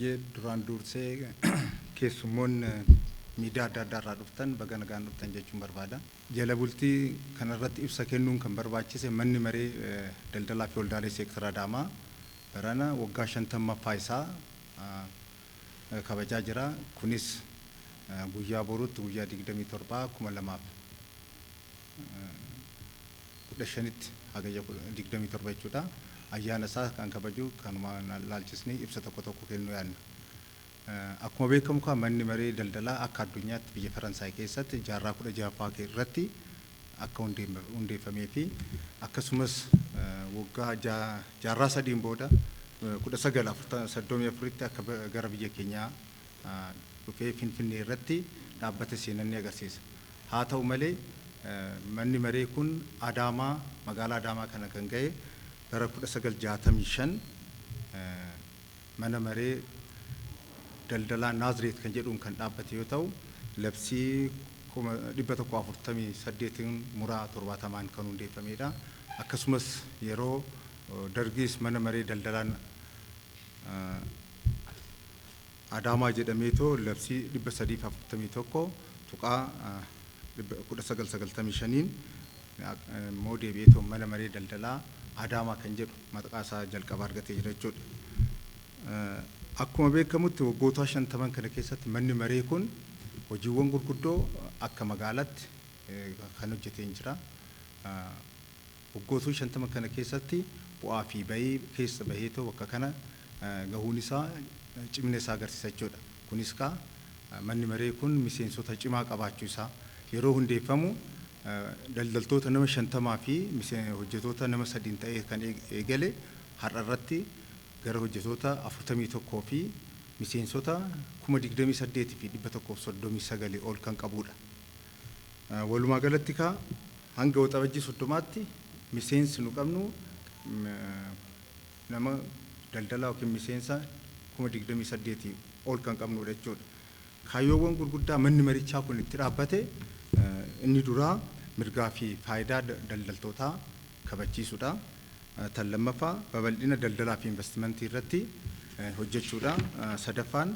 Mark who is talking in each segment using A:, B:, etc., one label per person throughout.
A: Ayyee, duraan dursee keessummoonni miidiyaa adda addaa irraa dhuftan baga nagaan dhuftan jechuun barbaada. Jala bultii kanarratti ibsa kennuun kan barbaachise manni maree daldalaa fi waldaalee seektara Adaamaa barana waggaa 50ffaa isaa kabajaa jira. Kunis guyyaa boruutti guyyaa 27 2015tti, hagayya 27 jechuudha. Ayyaana isaa kan kabaju kanuma laalchisnee ibsa tokko tokko kennuu yaadna. Akkuma beekamu kan manni maree daldalaa akka addunyaatti biyya Faransaay keessatti jaarraa 16ffaa irratti akka hundeeffamee fi akkasumas waggaa jaarraa 3n booda 1934tti akka gara biyya keenyaa dhufee Finfinnee irratti dhaabbata seenan ni agarsiisa. Haa ta'u malee, manni maree kun Adaamaa, magaalaa Adaamaa kana kan ga'e bara 1965 mana maree daldalaa Naazreet kan jedhuun kan dhaabbate yoo ta'u, labsii 148-70n kan hundeeffamedha. Akkasumas yeroo Dargiis mana maree daldalaan Adaamaa jedhameetoo labsii 341.1995n immoo deebi'eetoo mana maree daldalaa Adaamaa kan jedhu maqaa isaa jalqabaa argatee jira jechuudha. Akkuma beekamutti waggoota 50n kana keessatti manni maree kun hojiiwwan gurguddoo akka magaalaatti kan hojjetee jira. Waggoota 50 kana keessatti bu'aa fi bahii keessa baheetoo bakka kana gahuun isaa cimina isaa agarsiisa jechuudha. Kunis kaa manni maree kun miseensota cimaa qabaachuu isaa, yeroo hundeeffamu daldaltoota nama 50 fi hojjetoota nama 3n ta'ee kan eegale har'a irratti gara hojjetoota 41 fi miseensota 28,139 ol kan qabudha. Walumaa galatti kaa hanga Waxabajjii 30tti miseensi nu qabnu nama daldalaa yookiin miseensa 28,000 ol kan qabnudha jechuudha. Kaayyoowwan gurguddaa manni marichaa kun itti dhaabbate inni duraa mirgaa fi faayidaa daldaltootaa kabachiisuudha. Tan lammaffaa babal'ina daldalaa fi investimentii irratti hojjechuudha. Sadaffaan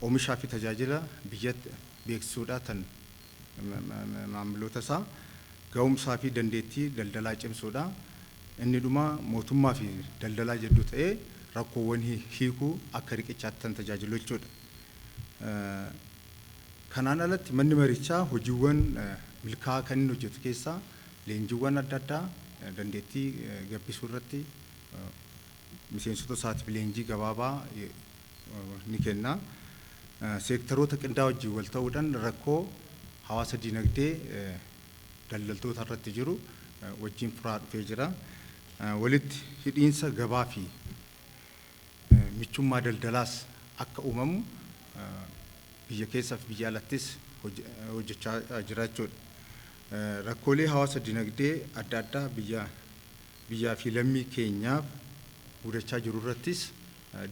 A: oomishaa fi tajaajila biyyatti beeksisuudha, tan maamiloota isaa ga'umsaa fi dandeettii daldalaa cimsuudha. Inni dhuma mootummaa fi daldalaa jidduu ta'ee rakkoowwan hiikuu akka riqichaatti kan tajaajilu jechuudha. Kanaan alatti manni marichaa hojiiwwan milkaa'aa kan inni hojjetu keessaa leenjiiwwan adda addaa dandeettii gabbisuu irratti miseensota isaatiif leenjii gabaabaa ni kenna. Seektaroota qindaa'aa wajjin wal ta'uudhaan rakkoo hawaasa dinagdee daldaltoota irratti jiru wajjin furaa dhufee jira. Walitti hidhiinsa gabaa fi michummaa daldalaas akka uumamu biyya keessaa fi biyya alattis hojjechaa jira jechuudha. Rakkoolee hawaasa dinagdee adda addaa biyya biyyaa fi lammii keenyaaf mudachaa jiru irrattis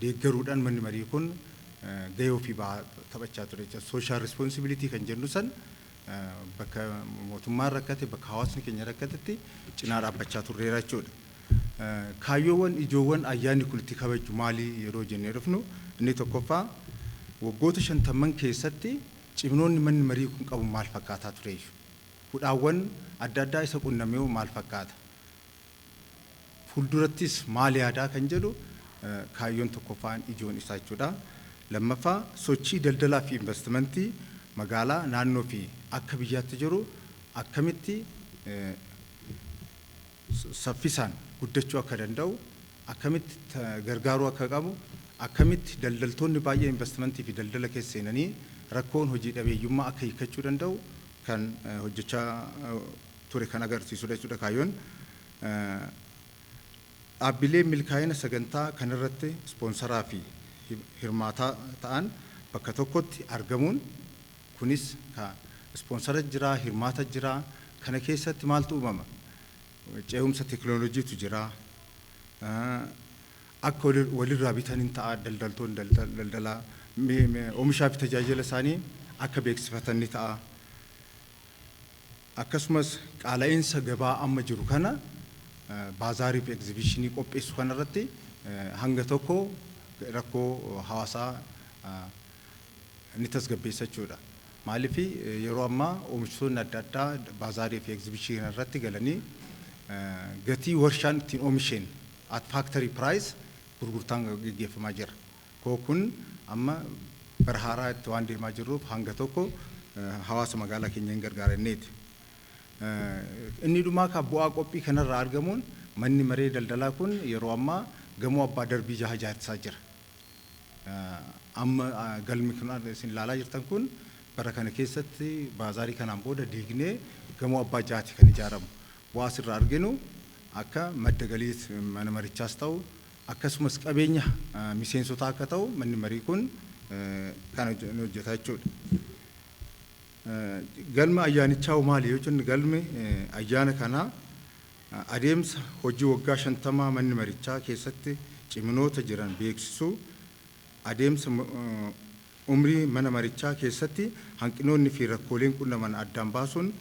A: deeggaruudhaan manni marii kun gahee ofii taphachaa ture jechuudha. Social responsibility kan jennu san bakka mootummaan rakkate, bakka hawaasni keenya rakkatetti cinaa dhaabbachaa turreera jechuudha. Kaayyoowwan ijoowwan ayyaanni kun itti kabaju maali yeroo jennee dhufnu, inni tokkoffaa waggoota 50n keessatti ciminoonni manni marii kun qabu maal fakkaataa tureeyyu? Hudhaawwan adda addaa isa qunnamee maal fakkaata? Fuuldurattis maal yaadaa kan jedhu kaayyoon tokkoffaan ijoon isaa jechuudha. Lammaffaa, sochii daldalaa fi investimentii magaalaa, naannoo fi akka biyyaatti jiru akkamitti saffisaan guddachuu akka danda'u, akkamitti gargaaruu akka qabu, akkamitti daldaltoonni baay'ee investimentii fi daldala keessa seenanii rakkoon hojii dhabeeyyummaa akka hiikkachuu danda'u kan hojjechaa ture kan agarsiisudha jechuudha kaayyoon. Dhaabbilee milkaa'ina sagantaa kanarratti ispoonsaraa fi hirmaataa ta'an bakka tokkotti argamuun, kunis ispoonsara jira, hirmaata jira, kana keessatti maaltu uumama? Ce'umsa teekinooloojiitu jira. Akka walirraa bitan hin ta'a, daldaltoonni daldalaa oomishaa fi tajaajila isaanii akka beeksifatan ni ta'a. Akkasumas qaala'insa gabaa amma jiru kana baazaarii fi egzibishinii qopheessu kanarratti hanga tokko rakkoo hawaasaa ni tasgabbeessa jechuudha. Maaliif, yeroo ammaa oomishtoonni adda addaa baazaarii fi egzibishinii irratti galanii gatii warshaan ittiin oomisheen, at factory price, gurgurtaan gaggeeffamaa jira. Koo kun amma bara haaraa itti waan deemaa jirruuf hanga tokko hawaasa magaalaa keenya hin gargaaranneeti. Inni dhumaa kan bu'aa qophii kanarraa argamuun, manni maree daldalaa kun yeroo ammaa gamoo abbaa darbii jaha ijaarsaa jira. Amma galmi kun isin ilaalaa jirtan kun bara kana keessatti baazaarii kanaan booda diignee gamoo abbaa jahaati kan ijaaramu. Bu'aa asirraa arginu akka madda galii mana marichaas ta'u, akkasumas qabeenya miseensotaa akka ta'u manni marii kun kan hojjeta jechuudha. Galma ayyaanichaa maali yoo jennu, galmi ayyaana kanaa adeemsa hojii waggaa 50 manni marichaa keessatti ciminoota jiran beeksisuu, adeemsa umrii mana marichaa keessatti hanqinoonni fi rakkooleen qunnaman addaan baasuun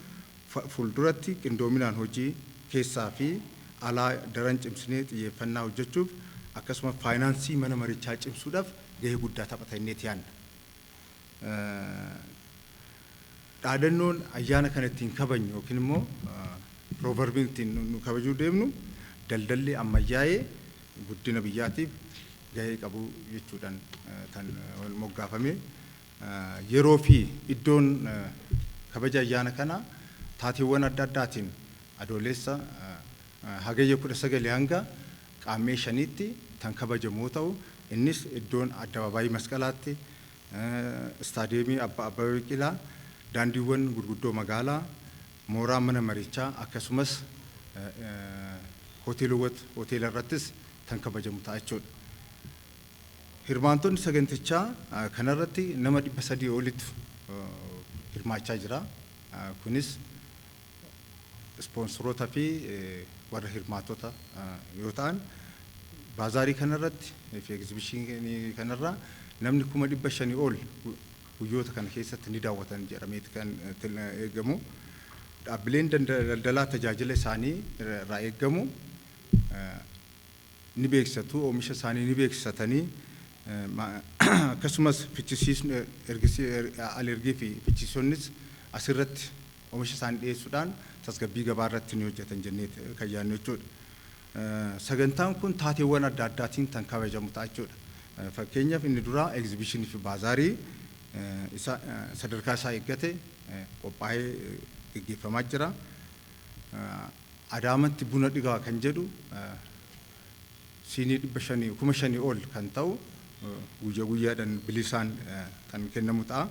A: fuulduratti qindoominaan hojii keessaa fi alaa daran cimsinee xiyyeeffannaa hojjechuuf, akkasumas faayinaansii mana marichaa cimsuudhaaf gahee guddaa taphata inneeti yaadna. Dhaadannoon ayyaana kana ittiin kabajnu yookiin immoo proverbiin ittiin nu kabajuu deemnu "Daldalli ammayyaa'ee guddina biyyaatiif gahee qabu" jechuudhaan kan moggaafame. Yeroo fi iddoon kabaja ayyaana kanaa taateewwan adda addaatiin Adoolessa, Hagayya 19 hanga Qaammee 5tti kan kabajamu yoo ta'u, innis iddoon Addabaabaayii Masqalaatti, Istaadiyeemii Abbaa Abbabaa Biqilaa, daandiiwwan gurguddoo magaalaa, mooraa mana marichaa, akkasumas hoteelawwan hoteela irrattis kan kabajamu ta'a jechuudha. Hirmaantonni sagantichaa kanarratti nama 300 olitti hirmaachaa jira. Kunis ispoonsoroota fi warra hirmaattota yoo ta'an, baazaarii kanarratti fi egzibishinii kanarraa namni 500,000 ol guyyoota kana keessatti ni daawwatan jedhameeti kan eegamu. Dhaabbileen daldalaa tajaajila isaanii irraa eegamu ni beeksisatu, oomisha isaanii ni beeksisatanii, akkasumas fichisiisni alergii fi fichisiisonnis asirratti oomisha isaanii dhiyeessuudhaan tasgabbii gabaa irratti ni hojjetan jennee kan yaadnu jechuudha. Sagantaan kun taateewwan adda addaatiin kan kabajamu ta'a jechuudha. Fakkeenyaaf, inni duraa egzibishinii fi baazaarii isa sadarkaa isaa eeggate qophaa'ee gaggeeffamaa jira. Adaamatti buna dhugaa kan jedhu siinii 500, 5,000 ol kan ta'u guyyaa guyyaadhaan bilisaan kan kennamu ta'a.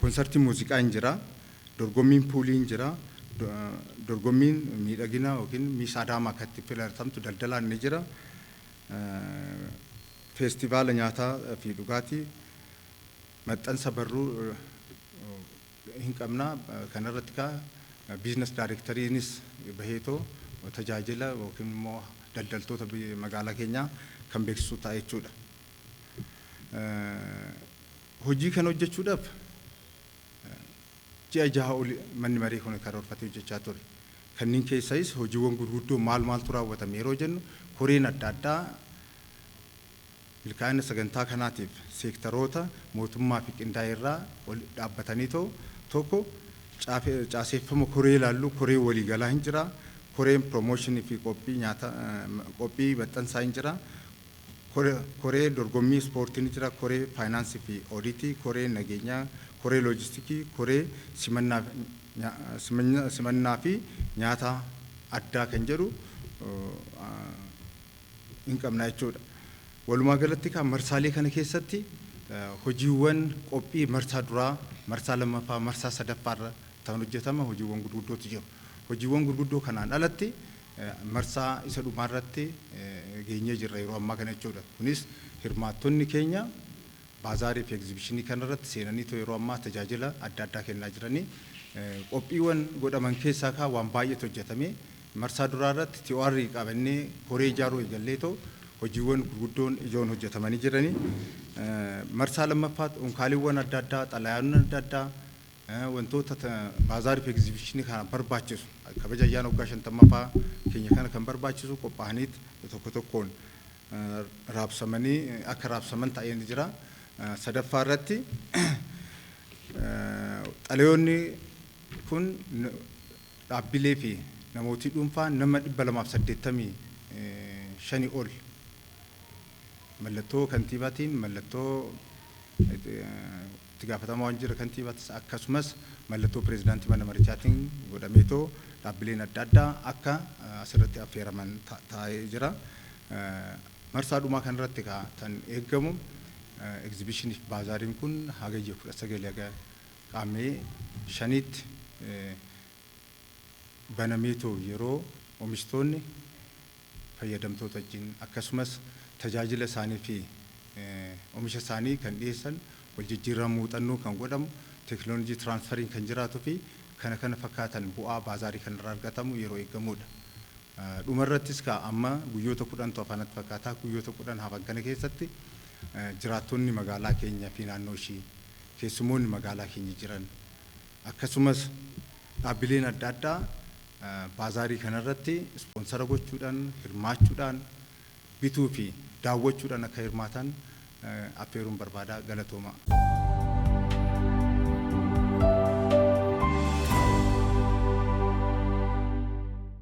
A: Konsartiin muuziqaa hin jira. Dorgommiin puulii hin jira. Dorgommiin miidhagina yookiin Miss Adaamaa akka itti filatamtu daldalaan ni jira. Feestivaala nyaataa fi dhugaatii, maxxansa barruu hin qabna. Kanarratti kaa business directoriinis baheetoo tajaajila yookiin immoo daldaltoota magaalaa keenyaa kan beeksisu ta'a jechuudha. Hojii kana hojjechuudhaaf ji'a 6 oli manni marii kun karoorfatee hojjechaa ture. Kanneen keessayis hojiiwwan gurguddoo maal maaltu raawwatame yeroo jennu, koreen adda addaa milkaa'ina sagantaa kanaatiif seektaroota mootummaa fi qindaa'e irraa ol dhaabbatanii too tokko caaseeffama koree ilaallu, koree waliigalaa hin jira, koreen promotionii fi qophii nyaata, qophii maxxansaa hin jira, koree dorgommii ispoortii ni jira, koree faayinaansii fi ooditii, koree nageenyaa, koree loojistikii, koree simannaa fi nyaata addaa kan jedhu hin qabna jechuudha. Walumaa galatti kan marsaalee kana keessatti hojiiwwan qophii marsaa duraa, marsaa lammaffaa, marsaa sadaffaarra kan hojjetama hojiiwwan gurguddootu jiru. Hojiiwwan gurguddoo kanaan alatti marsaa isa dhumaarratti geenyee jirra yeroo ammaa kana jechuudha. Kunis hirmaattonni keenya baazaarii fi egzibishinii kanarratti seenaniitu yeroo ammaa tajaajila adda addaa kennaa jiranii, qophiiwwan godhaman keessaa kaa waan baay'eetu hojjetame. Marsaa duraa irratti TOR qabannee koree ijaaruu eegalleetoo hojiiwwan gurguddoon ijoon hojjetamanii jiranii. Marsaa lammaffaatti unkaaliiwwan adda addaa, xalayaawwan adda addaa, wantoota baazaarii fi egzibishinii kana barbaachisu, kabaja ayyaana waggaa 50ffaa keenya kana kan barbaachisu qophaa'aniit tokko tokkoon raabsamanii akka raabsaman ta'ee jira. Sadaffaa irratti xalayoonni kun dhaabbilee fi namootii dhuunfaa nama 285 ol mallattoo kantiibaatiin, mallattoo itti gaafatamaa waajjira kantiibaatis, akkasumas mallattoo pireezidaantii mana marichaatiin godhameetoo dhaabbileen adda addaa akka asirratti affeeraman taa'ee jira. Marsaa dhumaa kanarratti kan eeggamu egzibishiniif baazaariin kun Hagayya 19 haga Qaammee 5tti banameetoo yeroo oomishtoonni fayyadamtoota wajjin, akkasumas tajaajila isaanii fi oomisha isaanii kan dhiyeessan, wal jijjiirraa muuxannoo kan godhamu, teekinooloojii tiraansferiin kan jiraatuu fi kana kana fakkaatan bu'aa baazaarii kanarraa argatamu yeroo eeggamudha. Dhumarrattis kaa amma guyyoota 10tu hafanatti fakkaataa, guyyoota 10 hafan kana keessatti jiraattonni magaalaa keenya fi naannoo ishii, keessumoonni magaalaa keenya jiran, akkasumas dhaabbileen adda addaa baazaarii kanarratti ispoonsara gochuudhaan, hirmaachuudhaan, bituu fi daawwachuudhaan akka hirmaatan affeeruun barbaada. Galatooma.